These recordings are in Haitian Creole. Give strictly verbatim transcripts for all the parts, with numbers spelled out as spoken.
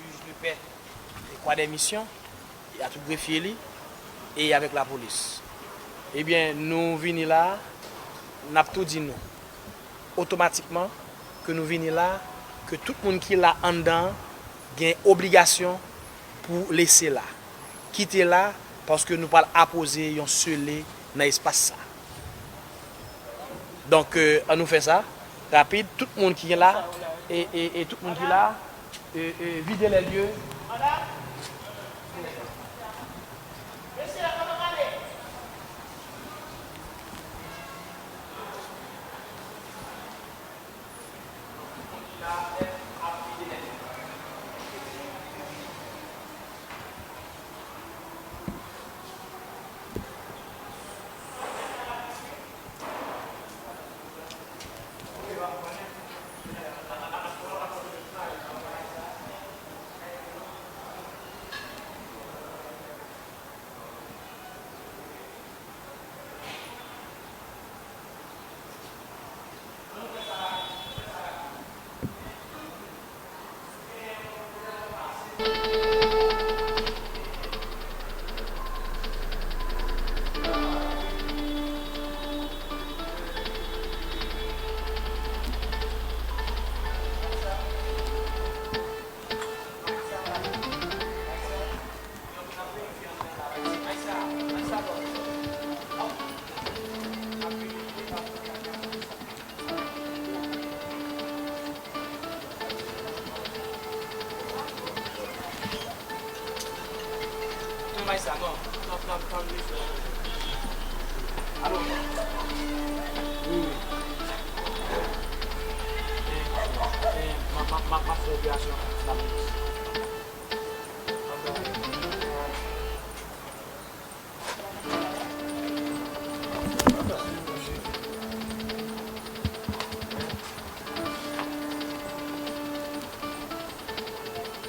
Jij de pè, e Kwadèmisyon, e a tout grefye li, e avèk lapolis. Ebyen, nou vini la, n ap tou di nou, otomatikman, ke nou vini la, ke tout moun ki la anndan an gen obligasyon pou lese la. Kite la, paske nou pral apoze yon sele nan espas sa. Donk, euh, ann nou fè sa rapid. Tout moun ki la, e, e, e tout moun ki la, e, e, vide les lieux. Alo? Wi, wi. E, e, m ap, m ap, m ap fè operasyon lapolis.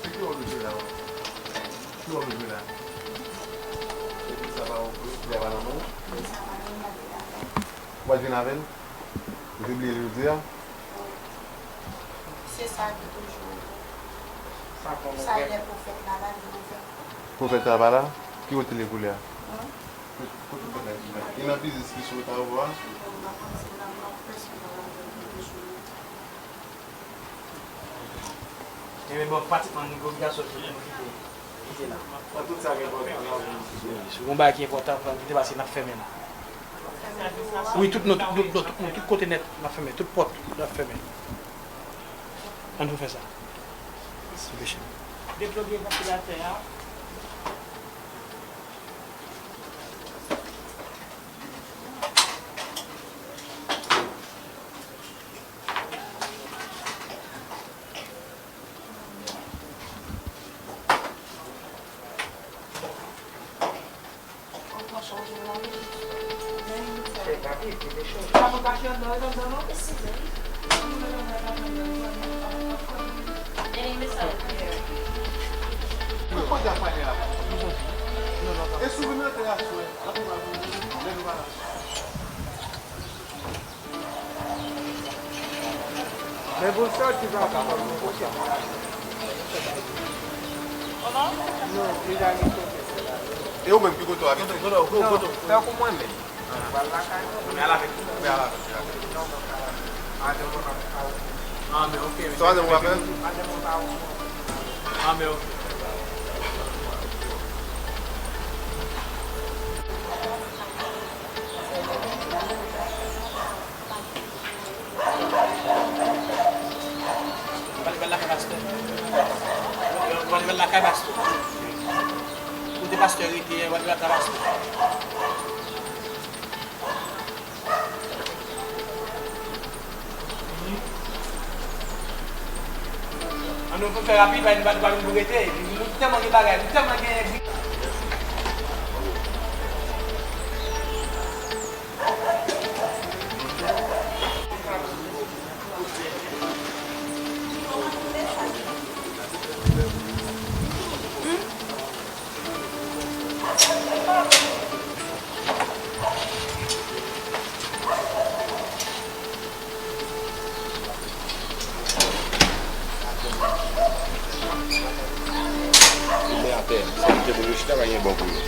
Se ki wòl ou jwe la? Ki wòl ou jwe la? Sa pa wòl, ou pa nan men w? W al vin avè l? Ou te bliye l jodi a? Se sa ki toujou. Sa e lè pwofèt la pa gen pwofèt. Pwofèt la pa la? Ki kote l ye koulye a? Kote pwofèt la ye koulye a? Li nan biznis li sou wout avwa a? Ebyen, bon, pratikman, nou gen obligasyon pou nou kite, kite la. Nan tout sa ki enpòtan, n ap vin kite. Wi, si w gen yon bagay ki enpòtan, pran kite, paske n ap fèmen la. Wi, tout, non, tout, tout, non, tout, non, tout kote nèt, n ap fèmen. Tout pòt, n ap fèmen. Ann fè sa. Silvouplè. Deplòge vantilatè a. Men pou l sòti, papa, pa pou l sòti. Kòman? Non, li pa gen kote. E ou menm, ki kote w abite? Kote, kote, kote? Tankou mwen menm. Mwen al avèk ou. Mwen al avèk ou. Ah, men ok. Sa w ap fè? Ah, men ok. Ou pral, pral lakay pastè. Ou pral, pral lakay pastè. Kote pastè rete a, ou pral lakay pastè. An nou fè rapid, pa, pa, pa vin pou rete. Nou tèlman gen bagay, nou tèlman gen. Tè, sa ki te pou rejte a pa gen bò pou yo.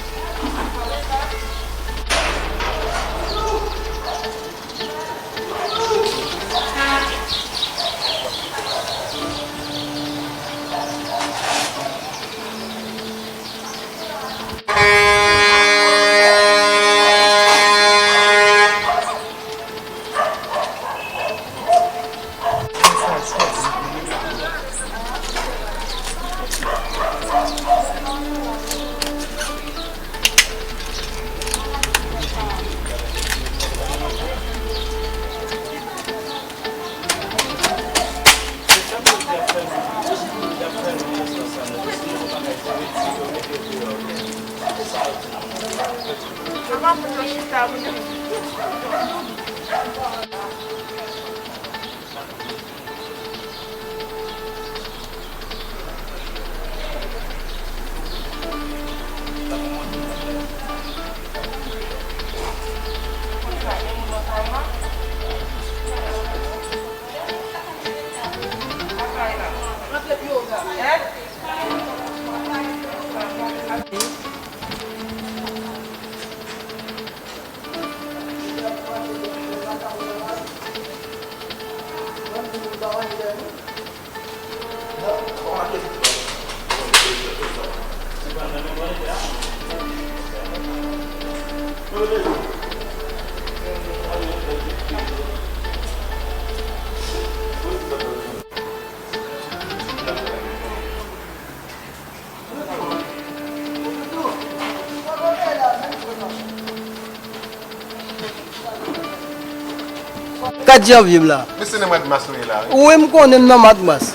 Kat janvye m la. Mesye nan Madmas nou ye la, wi. Wi, m konnen m nan Madmas.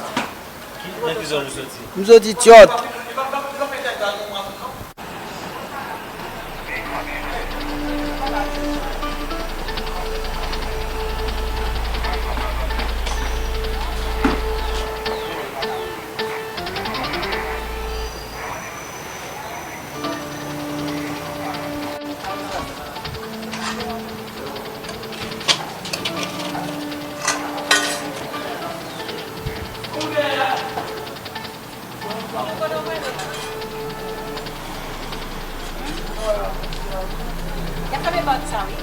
Nan ki zòn ou soti? M soti Tyòt. Y ap frape pòt sa, wi.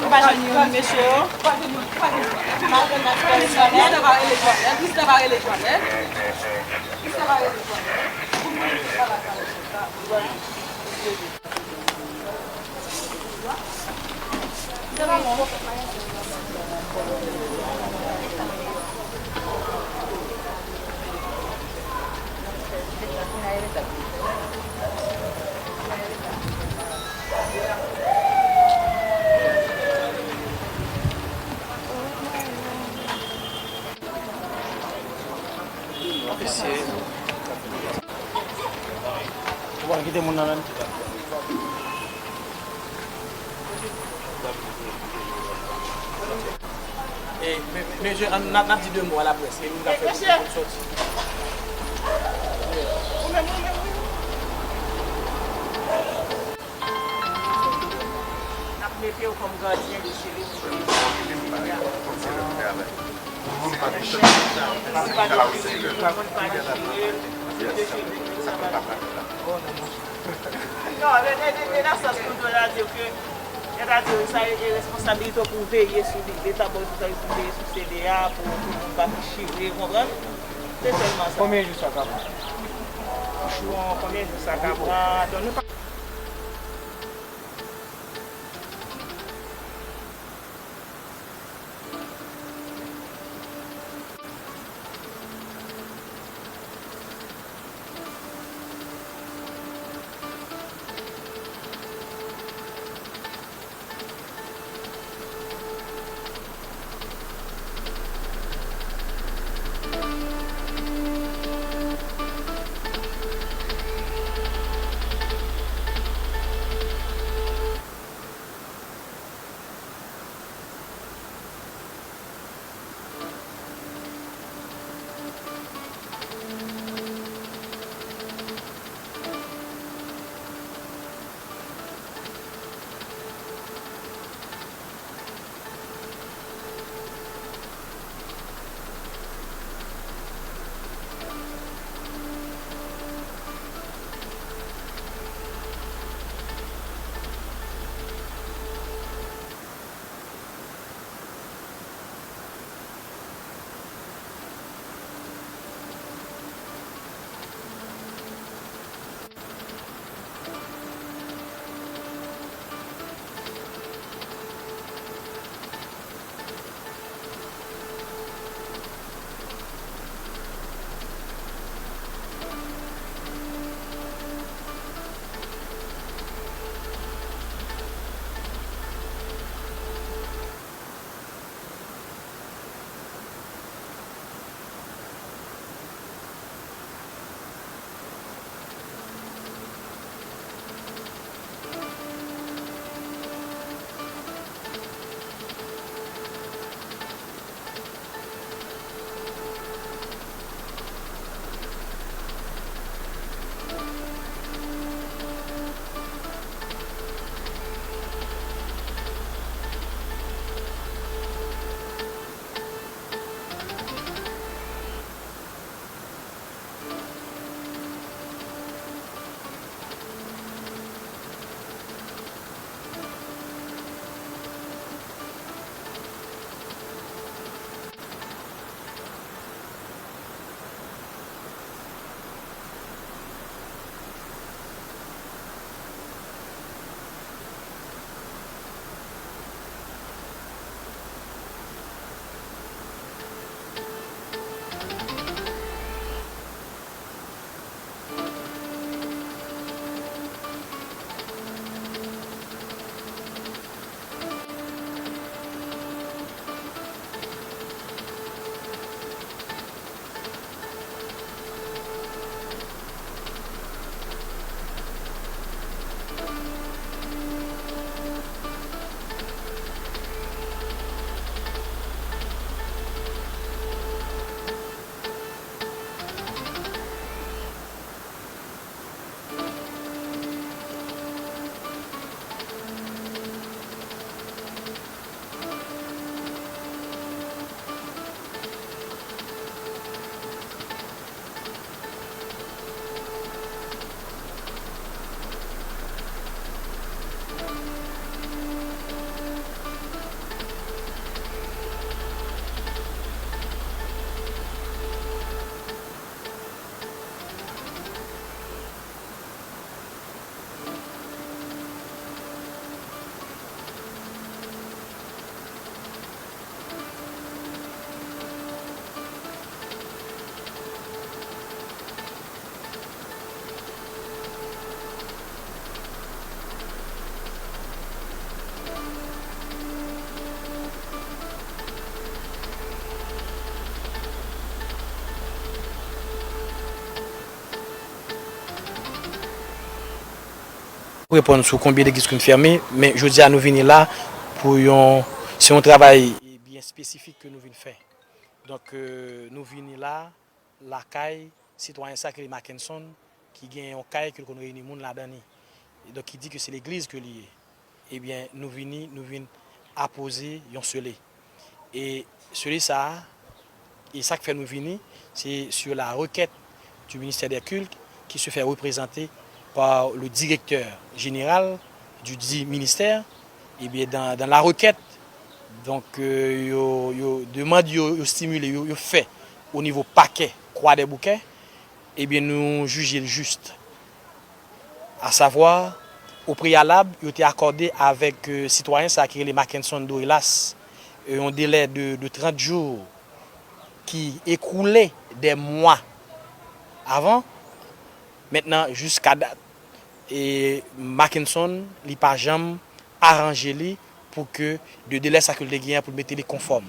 Ou pa jwenn youn, mesye yo? Ou pa jwenn youn, ou pa jwenn youn. Ou pa jwenn youn. Kristè va rele Jwanèl, Kristè va rele Jwanèl. Kristè va rele Jwanèl. Ou pa kite moun nan menm? E, men, men, je, n ap, n ap di de mo alaprès, e moun k ap fè tout moun sòti. N ap mete w kòm gadyen de seremoni. Non, le, le, le, le nan sans pou nou ta di ke, nou ta di sa e, e responsabilite w pou w veye sou li. Leta ba w responsabilite pou w veye sou C D A, pou, pou moun pa chire, ou konprann? Se sèlman sa. Konbyen jou sa ka pran? Bon, konbyen jou sa ka pran? Donk, nou pa Reponn sou konbyen legliz ki fèmen, men jodi a nou vini la pou yon, se yon travay byen espesifik ke nou vin fè. Donk, euh, nou vini la, lakay sitwayen sa ki rele Mackenson, ki gen yon kay ke l konn reyini moun ladan li. E donk, ki di ke se legliz ke li ye. Ebyen, nou vini, nou vin apoze yon sele. E sele sa a, e sa k fè nou vini, se sur la requête du ministère des cultes qui se fait représenter par le directeur général du dit ministère. Ebyen, dans, dans la requête, donk, euh, yo, yo, demann yo, yo stimile, yo, yo fè o nivo pakè Croix des Bouquets, ebyen, nou jije l jis. Asavwa, o preyalab, yo te akòde avèk, euh, sitwayen sa ki rele Mackenson Dorelas, euh, yon delè de, de trant jou ki ekoule dè mwa avan. Mentnan, jiska dat, e Mackenson, li pa janm aranje li pou ke de delè sa ke l te genyen pou l mete li konfòm.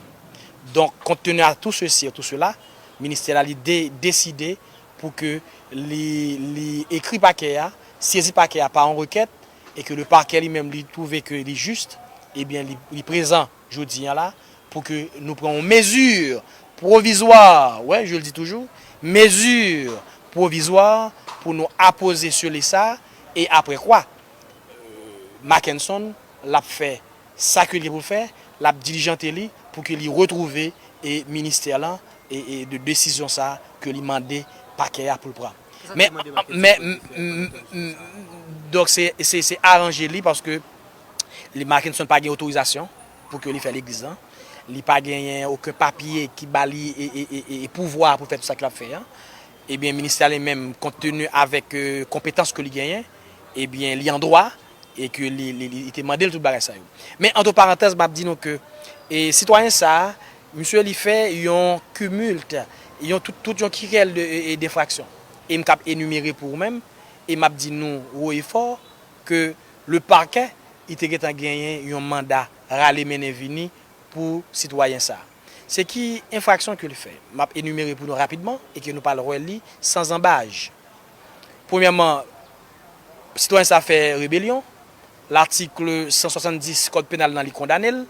Donk, compte tenu à tout ceci et tout cela, ministè la li de, deside pou ke li, li ekri pakè a, sezi pakè a pa yon rekèt, e ke le pakè li menm li twouve ke li jis, ebyen li, li prezan jodi a la pou ke nou pran yon mezi pwovizwa, ouais, je le dis toujours, mezi pwovizwa pou nou apoze sele sa, e apre kwa, Mackenson, l ap fè sa ke li gen pou l fè, l ap dilijante li pou ke li retwouve e ministè lan e, e de desizyon sa ke li mande pakè a pou l pran. Men, men, m- m- m- donk se, se, se aranje li paske li, Mackenson pa gen otorizasyon pou ke li fè legliz lan. Li pa genyen okenn papye ki ba li e, e, e, e pouvwa pou fè tout sa ke l ap fè an. Ebyen, ministè a li menm, compte tenu avèk, euh, konpetans ke li genyen, ebyen, li an dwa e ke li, li, li, li te mande l tout bagay sa yo. Men, entre parenthèses, m ap di nou ke, e, sitwayen sa a, misye li fè yon cumul, yon tout, tout yon kirèl de, e, e, denfraksyon. E m k ap enimere pou ou menm, e m ap di nou wo e fò ke le pakè, li te gentan genyen yon manda rale mennen vini pou sitwayen sa a. Se ki enfraksyon ke l fè? M ap enimere pou nou rapidman e ke nou pral wè li san zanbaj. Premyèman, sitwayen sa a fè rebelyon. Latik san swasanndis kòd penal lan li kondane l.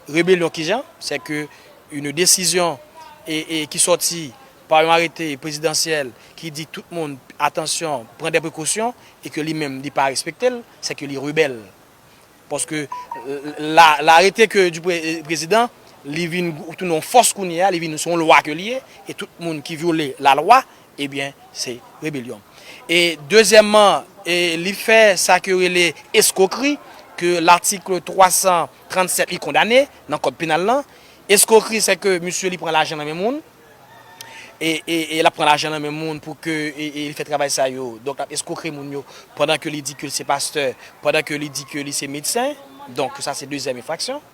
Rebelyon kijan? Se ke une décision e, e ki sòti pa yon arete prezidansyèl ki di tout moun, atansyon, pran de prekosyon, e ke li menm li pa respekte l, se ke li rebèl. Paske, euh, la, l'arrêté que du pré- président, li vin tounen yon fòs kounye a, li vin se yon lwa ke li ye, e tout moun ki vyole lalwa, ebyen, se rebelyon. E dezyèmman, e li fè sa ke rele eskwokri, ke latik twa san trannsèt li kondane nan kòd penal lan. Eskwokri, se ke misye li pran lajan nan men moun, e, e, e l ap pran lajan nan men moun pou ke, e, e, li fè travay sa yo. Donk, l ap eskwokri moun yo pandan ke li di ke l se pastè, pandan ke li di ke li se medsen. Donk, sa se dezyèm enfraksyon.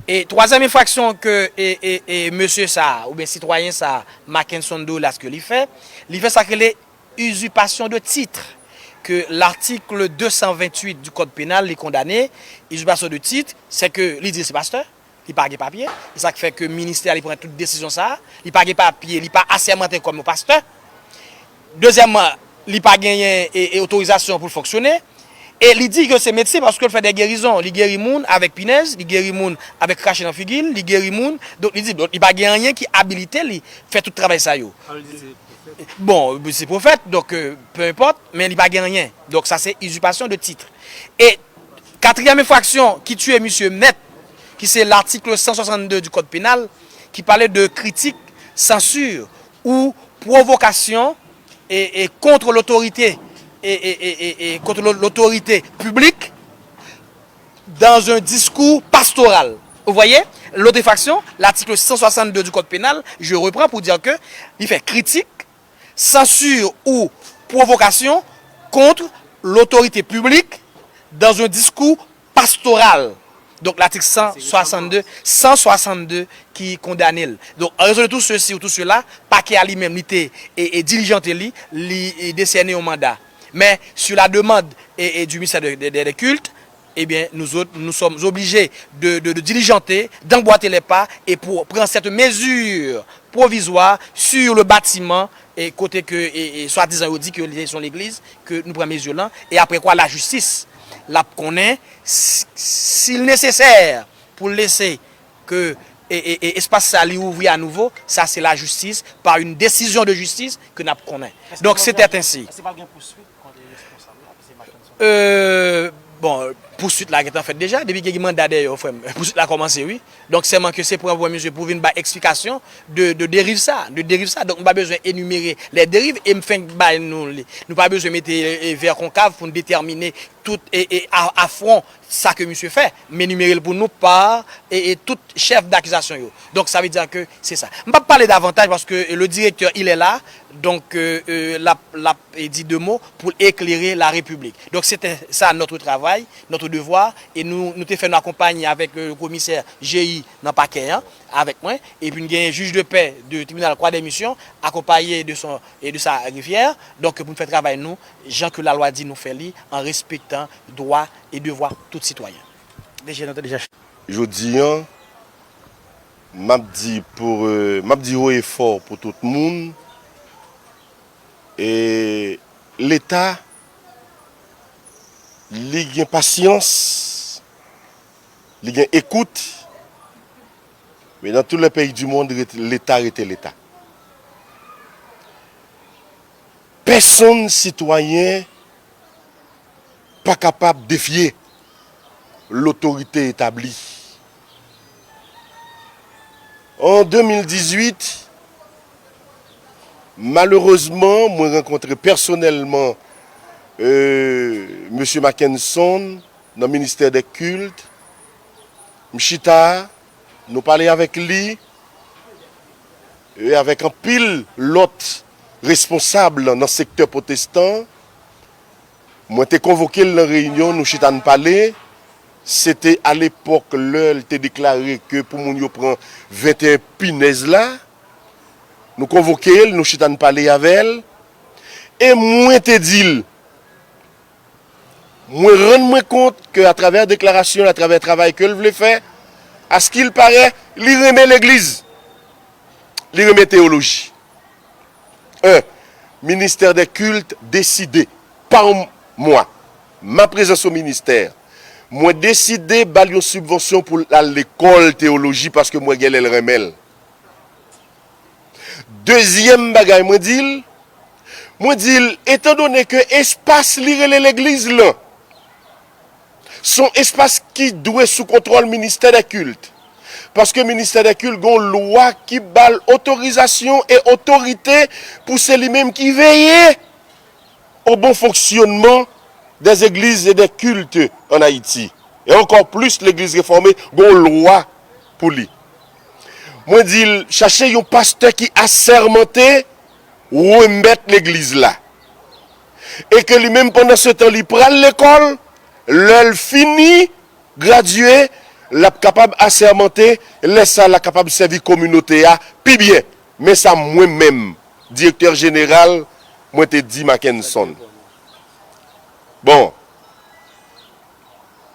E twazyèm enfraksyon ke, e, e, e, mesye sa a, oubyen sitwayen sa a, Mackenson Dorelas ke li fè, li fè sa k rele usurpation de titre, ke l'article deux cent vingt-huit du code pénal li kondane. Usurpation de titre, se ke li di l se pastè, li pa gen papye. E sa k fè ke ministè a li pran tout desizyon sa a. Li pa gen papye, li pa asèmante kòm yon pastè. Dezyèmman, li pa genyen e, e otorizasyon pou l fonksyone. E li di ke se medsen paske l fè de gerizon. Li geri moun avèk pinèz, li geri moun avèk krache nan figi l, li geri moun. Donk, li di, donk, li pa gen anyen ki abilite li fè tout travay sa yo. Bon, se pwofèt, donk, euh, peu importe, men li pa gen anyen. Donk, sa se usurpation de titre. E katriyèm enfraksyon ki tiye misye nèt, ki se l'article cent soixante-deux du code pénal, ki pale de kritik, sansir ou pwovokasyon e, e kont lotorite, e, e, e, e, e kont lo- lotorite piblik dans un discours pastoral. Vous voyez, l'autre infraction, l'article cent soixante-deux du code pénal, je reprends pour dire que li fè kritik, sansir ou pwovokasyon kont lotorite piblik dans un discours pastoral. Donk, latik san swasann de, san swasann de ki kondane l. Donk, an rezon de tout ceci ou tout cela, pakè a li menm, li te e, e, dilijante li, li e, desène yon manda. Men, sur la demande e, e, du ministère de, de, de, des cultes, ebyen, nou zòt, nous sommes obligés de, de, de diligenter, d'emboîter les pas et pour prendre cette mesure pwovizwa sur le bâtiment, e kote ke, e, e, swadizan yo di ke li se yon legliz, ke nou pran mezi lan, e apre kwa lajistis l ap konnen si, si l nesesè pou l lese ke, e, e, e, espas sa li ouvri a nouvo, sa se lajistis, par une décision de justice ke n ap konnen. Donk, se tèt ensi. Èske pral gen pouswit kont responsab la, ki se Mackenson? Euh, bon, pouswit la gentan fèt deja, depi gen manda dèyè w, frè m, pouswit la kòmanse, wi. Donk, sèlman ke se pran pou msye pou vin bay eksplikasyon de, de deriv sa, de deriv sa. Donk, m pa bezwen enimere lè deriv e m fenk bay nou li. Nou pa bezwen mete, e, vè konkav pou n detèmine tout, e, e, a, afwon sa ke misye fè. M enimere l pou nou pa, e, e, tout chèf dakizasyon yo. Donk, sa vle di ke se sa. M p ap pale davantaj paske le directeur, il est là. Donk, e, e, l ap, l ap, e, di de mo pou l eklere la Repiblik. Donk, se te sa notre travay, notre devoir, e nou, nou te fè nou akonpaye avèk, e, komisè G I nan pakè an, avèk mwen, epi n genyen jij de pè de tribinal Croix des Missions, akonpaye de son, e de sa grefyè, donk pou n fè travay nou, jan ke lalwa di nou fè li, an respektan dwa e devwa tout sitwayen. D G, nou te deja. Jodi an, m ap di pou, e, m ap di wo e fò pou tout moun, e Leta, li gen pasyans, li gen ekout, men dans tous les pays du monde, ret-, Leta rete Leta. Pèsonn sitwayen pa kapab defye lotorite etabli. An de mil dizuit, malerezman, mwen rankontre pèsonèlman, e, mesye Mackenson nan ministè dè kilt. M chita, nou pale avèk li, e avèk anpil lòt responsab nan sektè pwotestan. Mwen te konvoke l nan reyinyon, nou chita n pale. Se te alepòk lè l te deklare ke pou moun yo pran venteyen pinèz la. Nou konvoke l, nou chita n pale avè l. E mwen te di l, mwen rann mwen kont ke atravè deklarasyon l, atravè travay ke l vle fè, à ce qu'il paraît, li renmen legliz, li renmen teyoloji. En, ministè dè kilt deside, pa mwa, ma prezans o ministè, mwen deside ba l yon sibvansyon pou l al lekòl teyoloji paske mwen genlè l renmen l. Dezyèm bagay mwen di l, mwen di l, etan done ke espas li rele legliz lan, se yon espas ki dwe sou kontwòl ministè dè kilt. Paske ministè dè kilt gen yon lwa ki ba l otorizasyon e otorite pou se li menm ki veye au bon fonctionnement des églises et des cultes en Haïti. E ankò plis, legliz refòme gen yon lwa pou li. Mwen di l, chache yon pastè ki asèmante remèt legliz la. E ke li menm pandan se tan li pral lekòl, lè l fini, gradye, l ap kapab asèmante, lè sa l ap kapab sèvi kominote a pi byen. Men sa mwen menm, direktè jeneral, mwen te di Mackenson. Bon,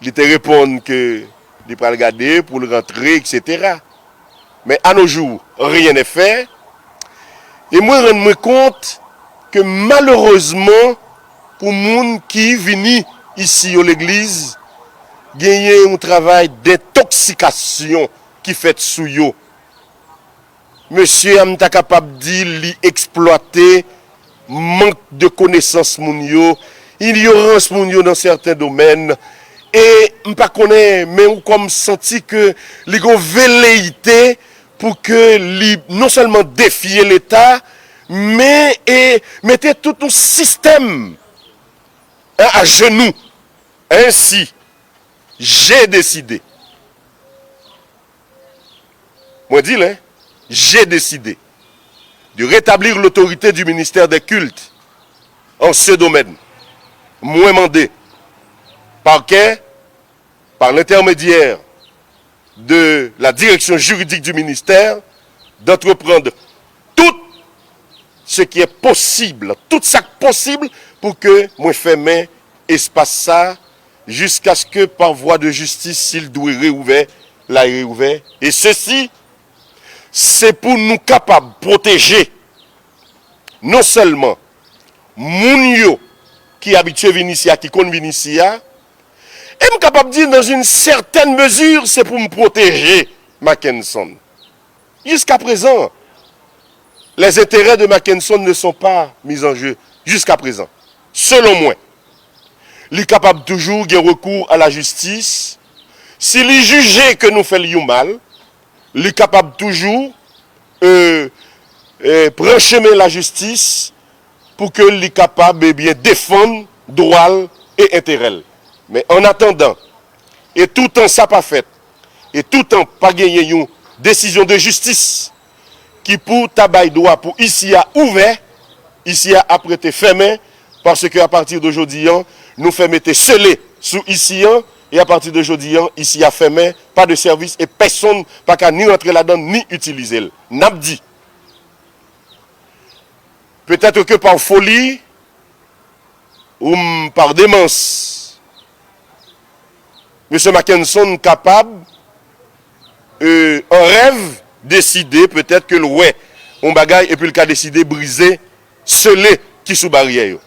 li te reponn ke li pral gade pou l rantre, et cetera. Men à nos jours, rien n'est fait. E mwen rann mwen kont ke malerezman, pou moun ki vini isi yo legliz, genyen yon travay dentoksikasyon ki fèt sou yo. Mesye a, m ta kapab di li eksplwate mank de konesans moun yo, inyorans moun yo nan sèten domèn. E m pa konnen, men ou kòm santi ke li gon veleyite pou ke li non sèlman defye Leta, men e mete tout yon sistèm, en, ajenou. Ensi, j'ai décidé. Mwen di l, en, j'ai décidé de rétablir l'autorité du ministère des cultes en ce domaine. Mwen mande pakè, par l'intermédiaire de la direction juridique du ministère, d'entreprendre tout ce qui est possible, tout sa k posib pou ke mwen fèmen espas sa, jiskaske pa vwa de jistis, si l dwe reouvè, l a reouvè. E sesi, se pou nou kapab pwoteje non sèlman moun yo ki abitye vin isi a, ki konn vin isi a, e m kapab di, dans une certaine mesure, se pou m pwoteje Mackenson. Jusqu'à présent, les intérêts de Mackenson ne sont pas mis en jeu jusqu'à présent. Selon mwen, li kapab toujou gen rekou a lajistis. Si li jije ke nou fè l yon mal, li kapab toujou, e, e, pran chemen lajistis pou ke li kapab, ebyen, defann dwa l e enterè l. Men an atandan, e toutan sa pa fèt, e toutan pa genyen yon desizyon de jistis ki pou ta bay dwa pou isi a ouvè, isi a ap rete fèmen, paske apati de jodi an, nou fè mete sele sou isi an, e apati de jodi an, isi a fèmen, pa de sèvis, e pèsonn pa ka ni rantre ladan, ni itilize l. N ap di, peut-être que par folie, ou m, par démence, mesye Mackenson kapab, e, an rèv, deside, petèt ke l wè yon bagay, epi l ka deside brize sele ki sou baryè yo.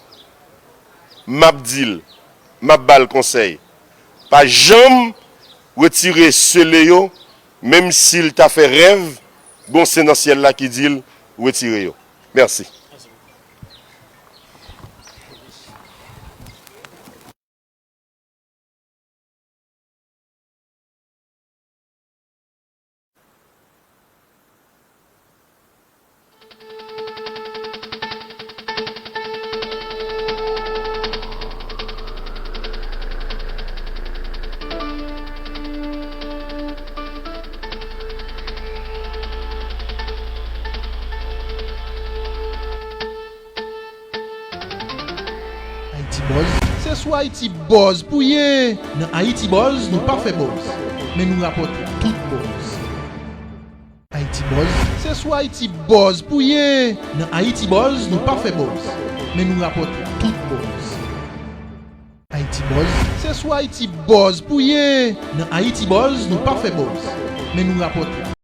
M ap di l, m ap ba l konsèy. Pa janm retire sele yo, menm si l ta fè rèv, gon sen nan syèl la ki di l retire yo. Mèsi. Ayiti Buzz, se sou Ayiti Buzz pou ye! Nan Ayiti Buzz, nou pa fè buzz, men nou rapòte tout buzz. Ayiti Buzz, se sou Ayiti Buzz pou ye! Nan Ayiti Buzz, nou pa fè buzz, men nou rapòte tout buzz. Ayiti Buzz, se sou Ayiti Buzz pou ye! Nan Ayiti Buzz, nou pa fè buzz, men nou rapòte